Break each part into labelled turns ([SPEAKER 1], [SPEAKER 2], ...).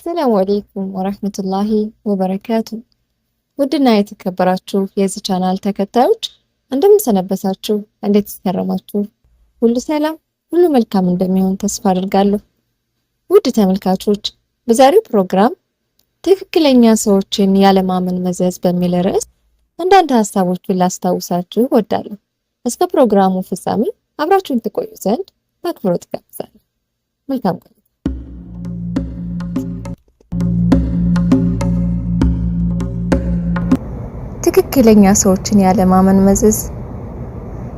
[SPEAKER 1] السلام عليكم ورحمة الله وبركاته። ውድና የተከበራችሁ የዚህ ቻናል ተከታዮች፣ እንደምን ሰነበታችሁ? እንዴት ከረማችሁ? ሁሉ ሰላም፣ ሁሉ መልካም እንደሚሆን ተስፋ አድርጋለሁ። ውድ ተመልካቾች፣ በዛሬው ፕሮግራም ትክክለኛ ሰዎችን ያለማመን መዘዝ በሚል ርዕስ አንዳንድ ሀሳቦችን ላስታውሳችሁ እወዳለሁ። እስከ ፕሮግራሙ ፍጻሜ አብራችሁን ትቆዩ ዘንድ በአክብሮት እጋብዛለሁ። መልካም ቆይታ። ትክክለኛ ሰዎችን ያለማመን መዘዝ።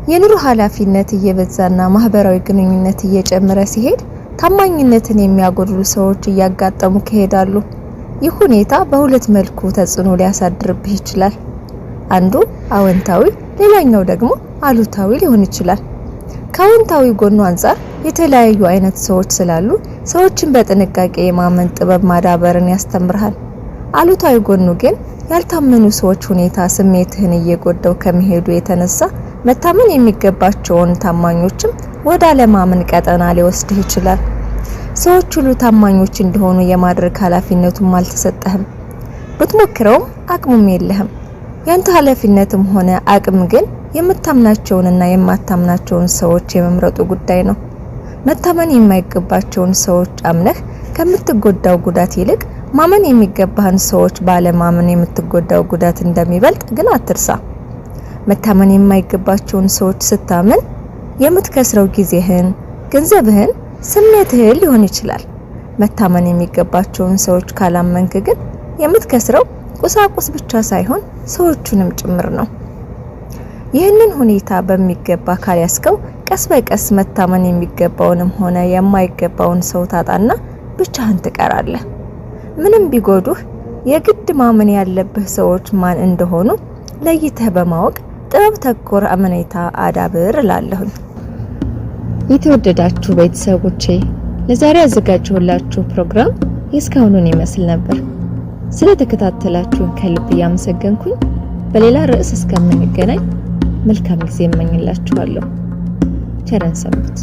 [SPEAKER 1] የኑሮ ኃላፊነት እየበዛና ማህበራዊ ግንኙነት እየጨመረ ሲሄድ ታማኝነትን የሚያጎድሉ ሰዎች እያጋጠሙ ይሄዳሉ። ይህ ሁኔታ በሁለት መልኩ ተጽዕኖ ሊያሳድርብህ ይችላል። አንዱ አወንታዊ፣ ሌላኛው ደግሞ አሉታዊ ሊሆን ይችላል። ከአዎንታዊ ጎኑ አንጻር የተለያዩ አይነት ሰዎች ስላሉ ሰዎችን በጥንቃቄ የማመን ጥበብ ማዳበርን ያስተምርሃል። አሉታዊ ጎኑ ግን ያልታመኑ ሰዎች ሁኔታ ስሜትህን እየጎዳው ከመሄዱ የተነሳ መታመን የሚገባቸውን ታማኞችም ወደ አለማመን ቀጠና ሊወስድህ ይችላል። ሰዎች ሁሉ ታማኞች እንዲሆኑ የማድረግ ኃላፊነቱም አልተሰጠህም። ብትሞክረውም አቅሙም የለህም። ያንተ ኃላፊነትም ሆነ አቅም ግን የምታምናቸውንና የማታምናቸውን ሰዎች የመምረጡ ጉዳይ ነው። መታመን የማይገባቸውን ሰዎች አምነህ ከምትጎዳው ጉዳት ይልቅ ማመን የሚገባህን ሰዎች ባለማመን የምትጎዳው ጉዳት እንደሚበልጥ ግን አትርሳ። መታመን የማይገባቸውን ሰዎች ስታምን የምትከስረው ጊዜህን፣ ገንዘብህን፣ ስሜትህን ሊሆን ይችላል። መታመን የሚገባቸውን ሰዎች ካላመንክ ግን የምትከስረው ቁሳቁስ ብቻ ሳይሆን ሰዎቹንም ጭምር ነው። ይህንን ሁኔታ በሚገባ ካልያዝከው ቀስ በቀስ መታመን የሚገባውንም ሆነ የማይገባውን ሰው ታጣና ብቻህን ትቀራለህ። ምንም ቢጎዱህ የግድ ማመን ያለብህ ሰዎች ማን እንደሆኑ ለይተህ በማወቅ ጥበብ ተኮር አመኔታ አዳብር እላለሁኝ። የተወደዳችሁ ቤተሰቦቼ፣ ለዛሬ ያዘጋጀሁላችሁ ፕሮግራም የእስካሁኑን ይመስል ነበር። ስለተከታተላችሁን ከልብ እያመሰገንኩኝ በሌላ ርዕስ እስከምንገናኝ መልካም ጊዜ እመኝላችኋለሁ። ቸር ሰንብቱ።